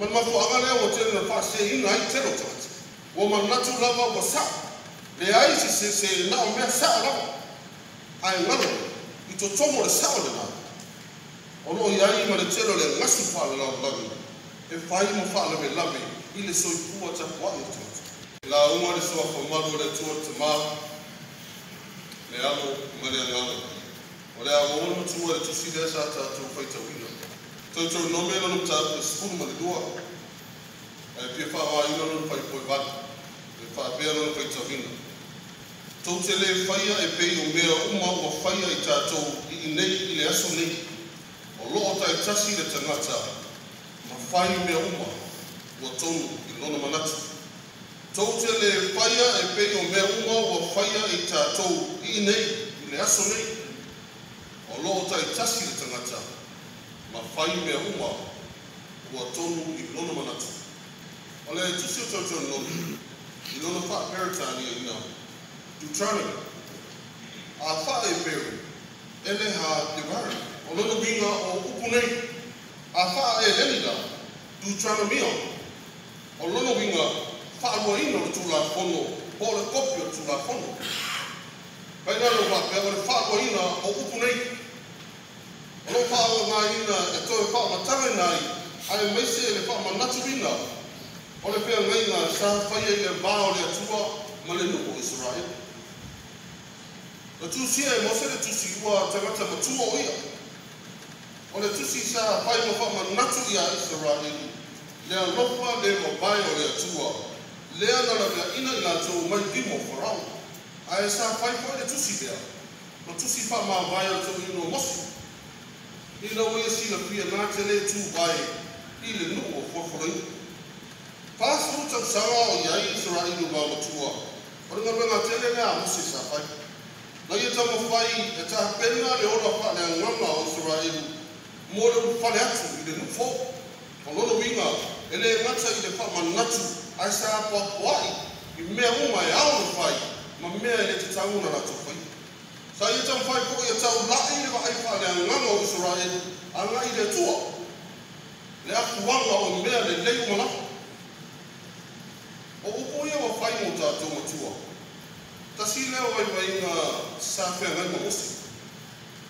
Ma le mafuaaga lea ua tele ina faaseseina ai le tele o tagata. Ua manatu lava ua sao, leai se sese, na o mea sao lava. Ae galo i totonu o le sao lena, o lo o i ai ma le tele o le gasu faalelalolagi e fai ma faalavelave i le soifua tapuai o tagata. Lauga le Suafa Malu o le Atua le Tama, le Alo ma le Agaga. O le a maua le matua i le tusi lea sa tatou faitauina. Tautorinome lona mataupu e 12, ae fia faaaogaina lona fuaiupu e 8, e faapea lona faitauina. Tou te le faia e pei o mea uma ua faia i tatou i inei i le aso nei, o lo o taitasi le tagata ma fai mea uma ua tonu i lona manatu. Tou te le faia e pei o mea uma ua faia i tatou i inei i le aso nei, o lo o taitasi le tagata ma fai mea uma ua tonu i lona manatu. O le tusi o Teuteronomi i lona faa-Peretaniaina, Deuteronomy, a faa-Eperu, Ele Ha Devarim. O lona uiga o upu nei, a faa-Eleni la, Deuteronomion. O lona uiga, faaluaina o le Tulafono po o le kopi o le Tulafono. Faina lou faapea o le faaluaina o upu nei, o lo o faaaogaina e toe faamatalaina ai aemaise le faamanatuina o le feagaiga sa faia i le va o le Atua ma le nuu o Isaraelu. Na tusia e Mose le tusi ua tagata matua o ia. O le tusi sa fai ma faamanatu iā Isaraelu le alofa le mavae o le Atua lea na laveaina i latou mai lima o Farao. Ae sa fai foi le tusi lea ma tusi faamavae a le toeaina o Mose, ina ua ia silafia na te le tuvae i le nuu o folafolaina. 40 tausaga o i ai Isaraelu vaomatua, o le galuega tele lea a Mose sa fai. Na ia taumafai e tapena le ola faaleagaga o Isaraelu mo le ulufale atu i le nuu fou. O lona uiga, e le gata i le faamanatu ae sa apoapoai i mea uma e ao ona fai ma mea e le tatau ona latou faia. Sa ia taumafai foi e taulai le vaai faaleagaga o Isaraelu agai i le Atua, le afuaga o mea lelei uma lava. O upu ia ua fai mo tatou matua. Tasi lea o vaivaiga sa feagai ma Mose.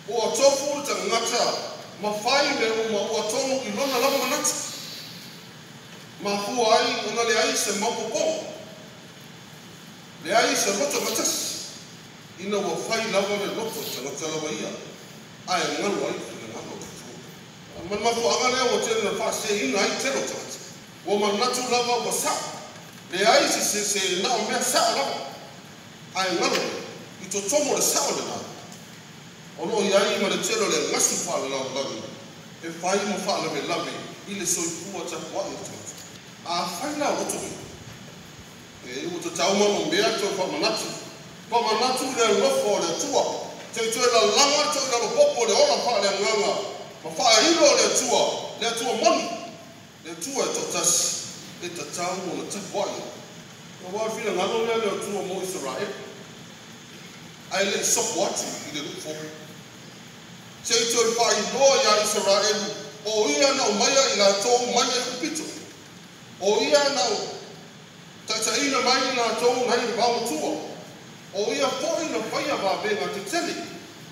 Ua tofu le tagata ma fai mea uma ua tonu i lona lava manatu. Mafua ai ona leai se maopoopoga, leai se loto gatasi, ina ua fai lava le loto o le tagata lava ia, ae galo ai le finagalo o le Atua. Ma le mafuaaga lea ua tele ina faaseseina ai le tele o tagata. Ua manatu lava ua sao, leai se sese, na o mea sao lava, ae galo i totonu o le sao lena, o lo o i ai ma le tele o le gasu faalelalolagi e fai ma faalavelave i le soifua tapuai o tagata. A fai la o loto ia, e ua tatau ma mea toe faamanatu. Faamanatu i le alofa o le Atua, te toe lalaga toe lalopopo le ola faaleagaga ma faailo o le Atua, le Atua moni, le Atua e toatasi, e tatau ona tapuai. Aua o le finagalo lea le Atua mo Isaraelu, ae le i sopo atu i le nuu fou. Se i toe faailoa iā Isaraelu, o ia na aumaia i latou mai Aikupito, o ia na taitaiina mai i latou nai le vaomatua, o ia foi na faia vavega tetele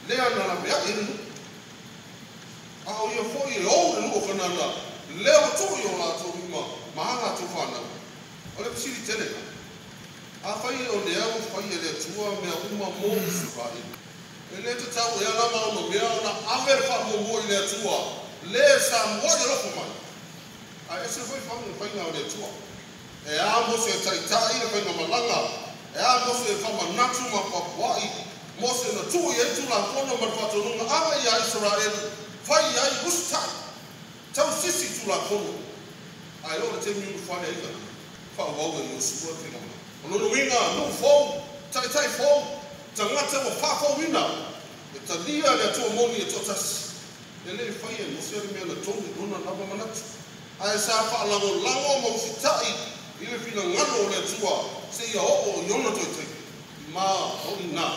lea na laveai ai le nuu, a o ia foi e ou le nuu o Kanana lea ua tuu i o latou lima ma a latou fanau. O le fesili tele la, afai o lea ua fai e le Atua mea uma mo Isaraelu, e le tatau ea la ma ona mea ona ave le faamuamua i le Atua le sa muai alofa mai? Ae ese foi faiga o le Atua. E a Mose e taitai le faigamalaga, e a Mose e faamanatu ma apoapoai, Mose na tuu i ai Tulafono ma le faatonuga ave iā Isaraelu, fai i ai usitai, tausisi i Tulafono. Ae oo le taimi ulufale ai tagata, faaauau e Iosua le faigamalaga. O lona uiga, nuu fou, taitai fou, tagata ua faafouina, e talia le Atua moni e toatasi. E le i faia e Mose le mea na tonu i lona lava manatu, ae sa faalagolago ma usitai i le finagalo o le Atua seia oo i ona toe taimi. Ma o i ina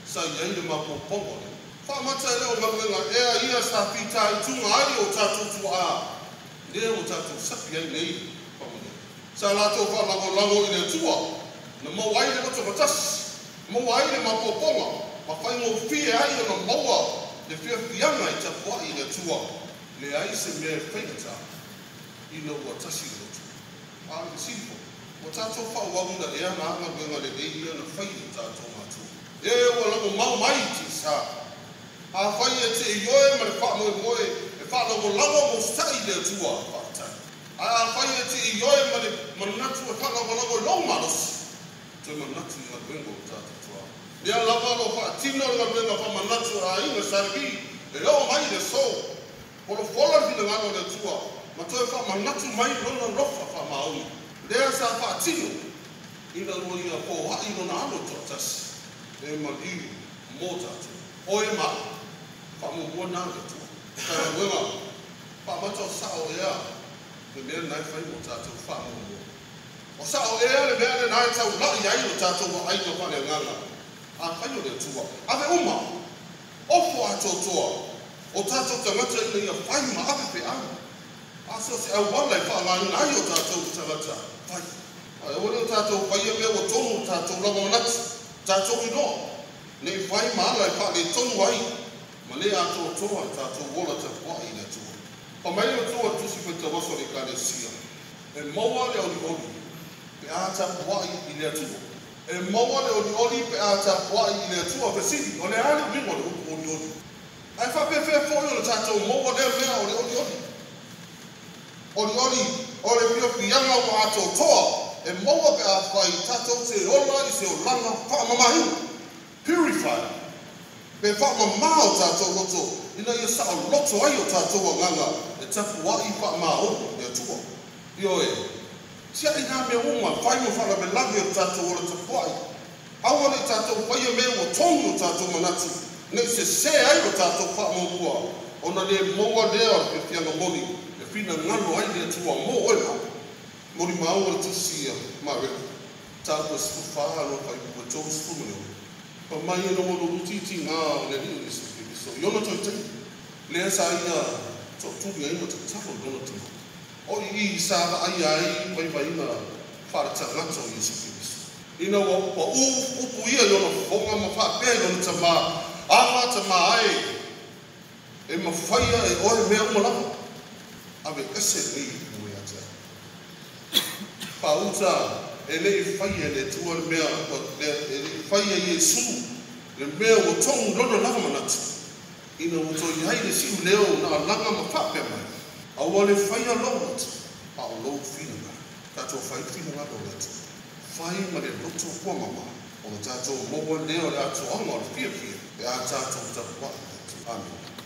sa i ai le maopoopoga o le. Faamata e le o galuega ea ia sa fitaituga ai o tatou tuaa. Lea ua tatou sapi ai nei faamanuiaga. Sa latou faalagolago i le Atua, na maua ai le loto fatasi, maua ai le maopoopoga, ma faigofie ai ona maua le fiafiaga e tapuai i le Atua. Leai se mea e faigata ina ua tasi le loto. A o le fesili foi, ua tatou faaauauina ea na galuega lelei ia na fai e tatou matua? E ua lagomau mai tiasa. Afai e te ioe ma le faamoemoe e faalagolago ma usitai i le Atua, faafetai. Ae afai e te ioe ma le manatu e faalagolago i lou malosi, toe manatu i galuega o tatou tuaa. Lea lava o lo o faatino le galuega faamanatu a aiga Sa Levi e oo mai i le aso. Folafola le finagalo o le Atua ma toe faamanatu mai lona alofa faamaoni. Lea sa faatino ina ua ia foai lona Alo toatasi e maliu mo tatou. Oe ma au, faamuamua na le Atua. Matagaluega faamata o sao ea le mea lena e fai mo tatou faamuamua. O sao ea le mea lena e taulai ai o tatou vaaiga faaleagaga. Afai o le Atua, ave uma, ofo atoatoa o tatou tagata ina ia fai ma ave feau. A so o se auala e faaaogaina ai o tatou tagata, fai. Ae aua ne i o tatou faia mea ua tonu o tatou lava manatu, tatou iloa, ne i fai ma ala e faaletonu ai ma le atoatoa le tatou ola tapuai i le Atua. Fai mai le Atua i le Tusi Faitau Aso a le Ekalesia, e maua le olioli pe a tapuai i le Atua. E maua le olioli pe a tapuai i le Atua. Fesili, o le a le uiga o le upu olioli? Ae faapefea foi ona tatou maua lea mea o le olioli? Olioli, o le fiafiaga ua atoatoa e maua pe afai tatou te ola i se olaga faamamaina, purified, pe faamama o tatou loto ina ia saoloto ai o tatou agaga e tapuai faamaoni i le Atua. Ioe, tiai nā mea uma, fai ma faalavelave o tatou ola tapuai. Aua ne i tatou faia mea ua tonu o tatou manatu, ne i sesē ai lo tatou faamuamua, ona le maua lea o le fiafiaga moni e finagalo ai le Atua mo oe ma au. Molimau o le Tusi a Mareko, mataupu e 14 lona fuaiupu e 36. Fai mai ina ua lulu titigā o le Alii o Iesu Keriso i ona toe taimi, lea sa ia tootuli ai ma tatalo i lona Tama. O i sa vaaia ai vaivaiga faaletagata o Iesu Keriso. Ina ua paū upu ia i lona fofoga ma faapea i lona Tama, Ava Tama ae, e mafaia e oe mea uma lava, aveese lenei upu ia te au. Pauta e le i faia e le Atua le mea, e le i faia Iesu le mea ua tonu lona lava manatu, ina ua toe i ai le siuleo na alaga ma faapea mai, aua le faia lou loto, a o lou finagalo. Tatou fai le finagalo o le Atua. Fai ma le loto ua mama, ona tatou maua lea o le atoaga o le fiafia pe a tatou tapuai i le Atua. Amene.